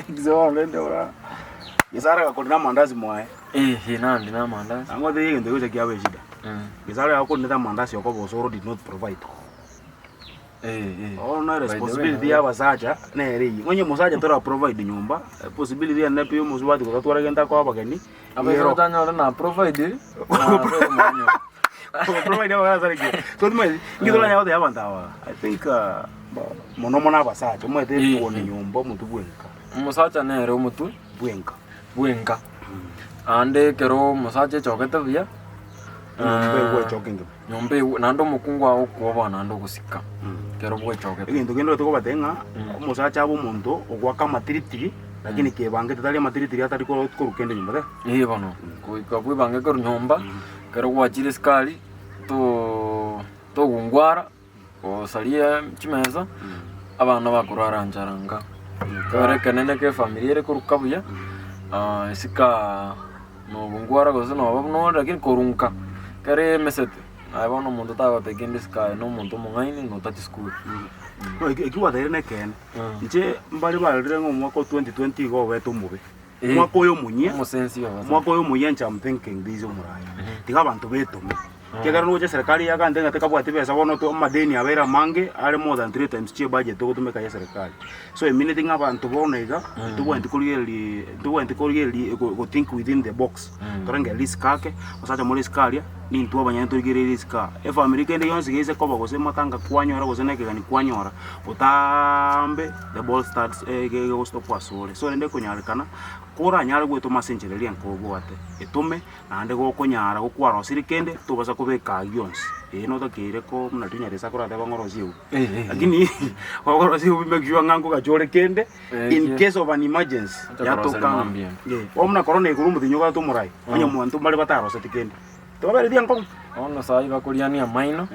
Gose bono rende ora Gesare agakorina amandasi mwaye. Eeh nande na amandasi. Nabo ngotebie egento egecha kiaba eshida. Gesare agakorinete amandasi okoba osoro did not provide. Bono By the way, responsibility nabo- ya abasacha nere eyio. Onye omosacha tora provide nyomba, possibility ene pi omosubati gotatwara gento akoa abageni, Abaise igero- otanyore na provide na provide abageni ase ki? So timanyeti, inki toranyare gotebia abanto aba? I think mono mono abasacha, omanyete Eh, etuoni eh. nyomba omotwe bwenka, Omosacha nere omotwe bwenka. bwenka. Naende ekero omosacha echogete buya, Nyomba egwechoka engima. Nyomba eywo, naende omokungu agokwoboa naende ogosika, ekero bwechogete. Egento kende oete kobatebia ng'a omosacha abe omonto ogoaka amatiritiri, lakini kebangete tari amatiritiri atari koro korwa kende nyomba te. Ee bono, goika bwebange korwa nyomba, ekero gwachire esukari, too togungwara, gosaria chimesa, abana bakorwara nchara nka. Ekero ekenene kia efamiri ere koruka buya, esika nobongwara gose noba buna ore lakini korwa nka, kere emesete, aye bono omonto tagotebia kende isiko aye na omonto omong'aini na otachi sukuru. No eki eki gwateire nekeene, inche mbare barorire ng'a omwaka o 2020 igo obete omobe. Omwaka oyo omonyia, Omosensi obo. omwaka oyo omoyia inche am thinking this omoraia. Tiga abanto betome. Ekiagera nogocha eserekari yagante ng'a tekabwati besa bono to amadeni abeire amange are more than three times chiebudget togotumeka ya eserekari. So emineti ng'a abanto bono iga, ntobwenereti korigereria ntobwenereti korigereria go go think within the box. Torengereria risiko ake, osacha more isiko aria, nintwe abanyene torigererie risiko aa. Efamiri kende yonsi geise koba gose matanga kwanyora gose na ekegeni kwanyora, botaambe the ball starts egegostopwa asore. So rende ekonyarekana, koranyare gwetoma ase enchera eria nkobwate, etome naende gokonyara gokwarosirie kende, tobasa kobeka ayio onsi. Ee notakeire ko buna riria Nyasae akorateba ng'a orosie eubi. Lakini okorosia eubi make sure ng'a nkogacha ore kende, in case of an emergency, Ocha yatoka koroseria ng'a mambia. eh, bono buna korona igoro omotenyi ogaeta omorai, onye omonto mbare bataroseti kende, tibabereti enkong'u. Bono sai bakoriania amaino,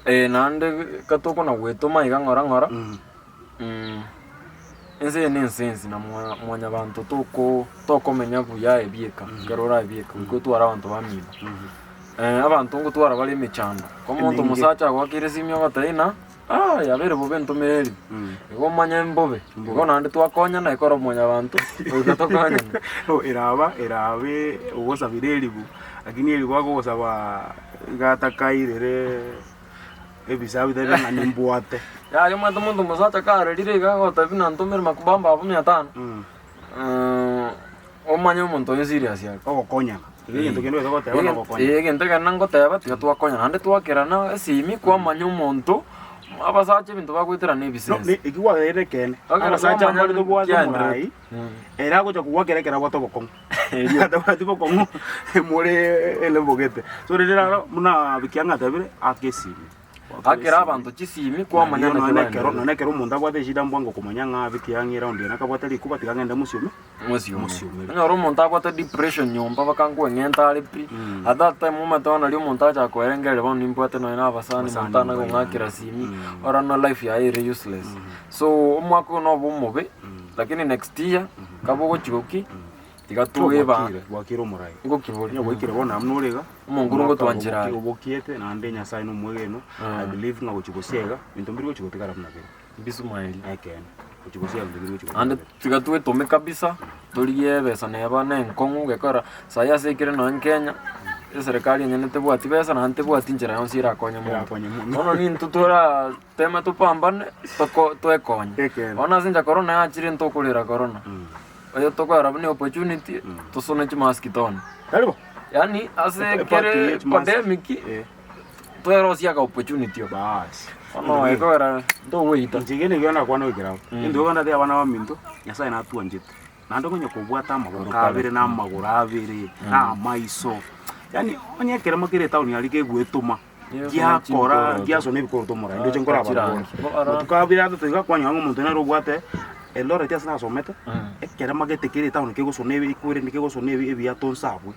naende katokona goetoma iga ng'ora ng'ora, Ense eye nensensi na mwa mwanyabanto toko tokomenya buya aye bieka, ekero ore aye bieka goika otware abanto bamino. Abanto ngotwara bare emechando, ko omonto Emenge. omosacha agoakeire esimi ogotebia ng'a ah yabeire bobe ntomere eribu, igo omanye mbobe, igo naende twakonyana ekero mwanyabanto goika tokonyane. Oh, eraba erabe ogosabire eribu, lakini eribu agogosaba iga atakairere. Ebisaku bitari ng'a nimbwate. Yaya omanyete omonto omosacha karerire iga agotebia buna ntomere makubamba abwo mia tano, omanye omonto oyo serious are. Ogokonyana. Iga egento kende oete goteba na ogokonyana. Ee egento ekero ngoteba tiga twakonyana, naende twakerana esimi kwamanya omonto, abasacha ebinto bagoetera na No, ebisense. ne- eki gwateire ekeene. Ekero Abasacha kwamanya mbare tobwate kiaenderete. omorai, ere agocha kogwakera ekero abwate obokong'u. Atabwati bokong'u, more elebogete. So rende raro buna Bikiang'a atebire, aka esimi. Akera abanto chisimi kwamanya Naki naki nonya ekero baendererete. nonya ekero omonto abwate eshida mbwango komanya ng'a Bikiang'a eraundi eye nakabwate rikuba tiga ng'ende mosiome, Mosiomere. mosiomere. Onyore omonto abwate depression nyomba bakankweng'enta are pi, at that time omanyete bono nario omonto acha koerengereria bono nimbwate nonya na abasani Abasani monto tana mbaye. kong'akera simi, ora no life yaye ere useless. So omwaka oyo nobe omobe, lakini next year, kabe ogochi goki, tiga toeba Bwakire, bwakire omorai. ngokibore. Onye gwaikire bono abwo nore iga, Omonguru omwaka ngotwanchera are. obokiete naende Nyasaye nomwegeno, I believe ng'a gochia gosiega, ebinto mbiri gochia gotigara buna bire. Mbisumaeri. Ekeene, gochia gosiega ebinto mbiri gochia gotigara Naende bire. tiga twetome kabisa, torigie ebesa neba na enkong'u gekora sayi ase ekere nonye Kenya, eserekari enyene tebwati besa naende tebwati nchera yonsi erakonye monto. Erakonye monto. Bono nintwe tora teme topambane, toko twekonye. Ekeene. Bono ase inche korona yachire ntokorera korona. Oyo tokorora buna opportunity, tosone chimask tone. Tari bo? Yaani ase Epa- kere epati ye chimask. pandemic, Eh. twerosie aka opportunity oko. Baas. Bono ekogera ntogoita. Inche egento ekio nakwana goikera abwo. Egento ekio ndatebie abana baminto, Nyasaye natwanchete. Naende onye kobwata amaboko Korokare. abere na amagoro abere, na amaiso, yaani onye ekeremo kere etown aria kegoetoma. Giakora giasona ebikoroto omorai ndoche nkore abanto bono. Amatuko abere atato iga kwanyora ng'a omonto nere obwate Eldoret ase nasomete, ekerema gete kere etown kegosona ebi ekwerende kegosona ebi ebiato nse abwe.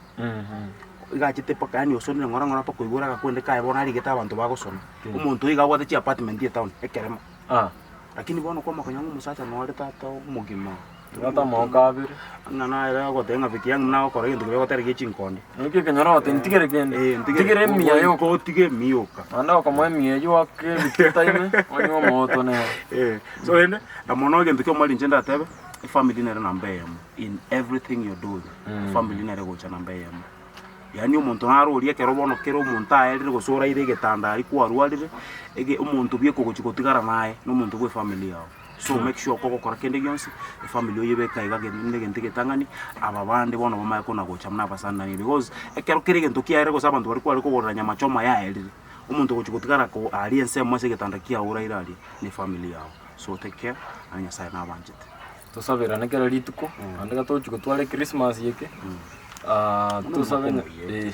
Iga achete mpaka yaani osonire ng'ora ng'ora mpaka oigure agakwende kaye bono arigete abanto bagosona. Omonto oyo iga abwate chiapartment etown, ekerema. Lakini bono kwamanya konyora ng'a omosacha nore tata omogima. Tobwate amagoko abere. Ng'a naye agoteba ng'a peke yangu nagokora egento keria ogotera gie chinkonde. Naki ekenyoro ogoteba ntigere kende, Eh, ntigere emiya yoka. Otige emiya yoka. Naende okomoa emiya eyio oake ebituta ime, onywe omoto nere. Eh, so rende, na mono egento kia omwari inche ndatebe, efamily nere namba eyemo in everything you're doing, efamily nere egocha namba eyemo. Yaani omonto naro oria ekero bono kera omonto aerire gose oraire egetanda aria kwarwarire, ege omonto bweka ogochia gotigara naye, na omonto bwa efamily yago. So make sure kogokora kende gionsi, efamily oyebeke aiga buna egento egetang'ani, aba bande bono bamanye kona gocha buna abasani nani because ekero kera egento kiaerire gose abanto baria kware kogorera nyama choma yaerire, omonto ogochia gotigara ko aria ensemo ase egetanda kiago oraire aria, na efamily yago. So take care, naende Nyasaye nabanchete. Tosaberane kera rituko, naende iga togochia gotwara echristmas eke, tosabe ng'a eh,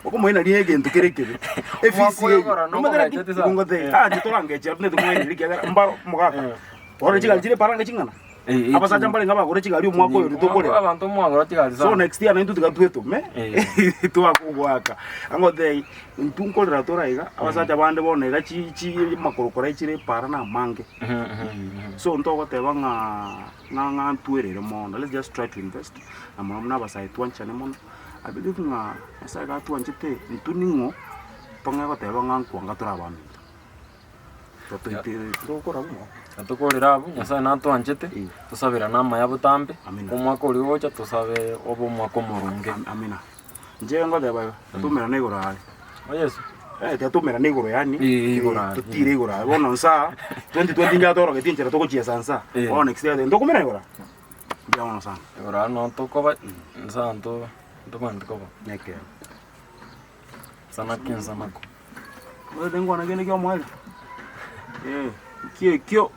Okomoyia nari egento kere ekebe. Efisi Omwaka oyo eye. korora Nomanyete naki? nokogechete sana. Ngoteba, Eh. ah, inche torangechia tinde tokong'ainereria ekiagera mbaro omogaka. Eh. Bono chigari chire eparanga ching'ana. Eh, eh, Abasacha ching'ana. mbarenge abagore chigari omwaka oyo ritokorera. Abanto mwagora chigari So sana. next year naintwe tiga twetome Eh. twakogoaka. Angotebia intwe nkorera tore iga, abasacha bande bono iga chi chi makorokoro aichire epara na amange. So ntogoteba ng'a ng'a ng'a ntwerere mono, let's just try to invest, na mono buna abasae twanchane mono, I believe ng'a Nyasaye iga atwanchete intwe ning'o tong'e goteba ng'a nkwanga tore abaminto. Totoite togokora buna. Natokorere abwo, Nyasaye natwanchete, tosaberane amaya botambe, Amina. omwaka oria ogocha tosabe obe omwaka omoronge. Amina. Inche ngoteba iga, tatomerana igoro aye. O Yeso. Eh, tatomerana igoro yaani, Eh, igoro aye. totire igoro aye. Bono nsaa, 2020 njatorogetie enchera togochiesa nsaa. Eh. Bono next year ntokomerana igoro aye. Mbuya mono sana. Igoro aye noo tokoba, nsaa nto ntobwenereti koba. Nekeene. Nsanako ensanako. Omanyete nkwana kende kia omoerio? Eh, ekio ekio.